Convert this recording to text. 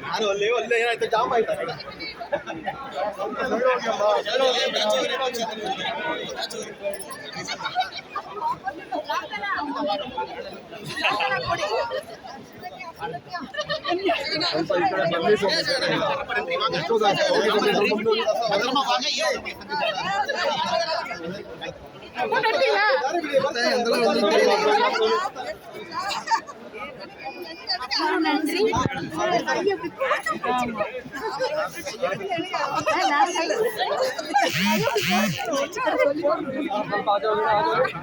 ನಾನು ಅಲ್ಲೇ ಅಲ್ಲೇ ಏನಾಯ್ತು, ಜಾಮ್ ಆಯ್ತಾ? ಸ್ವಲ್ಪ ಈ ಕಡೆ ಬನ್ನಿ ಸ್ವಾಮಿ. ಎಷ್ಟೊತ್ತಾಯ್ತು? ಹೋಗಿ ಸ್ವಾಮಿ, ಸ್ವಲ್ಪ ಮುಂದೆ. நன்றி. ಸ್ವಲ್ಪ ಆಚೆ ಹೋಗಿ, ಆಚೆ ಹೋಗಿ.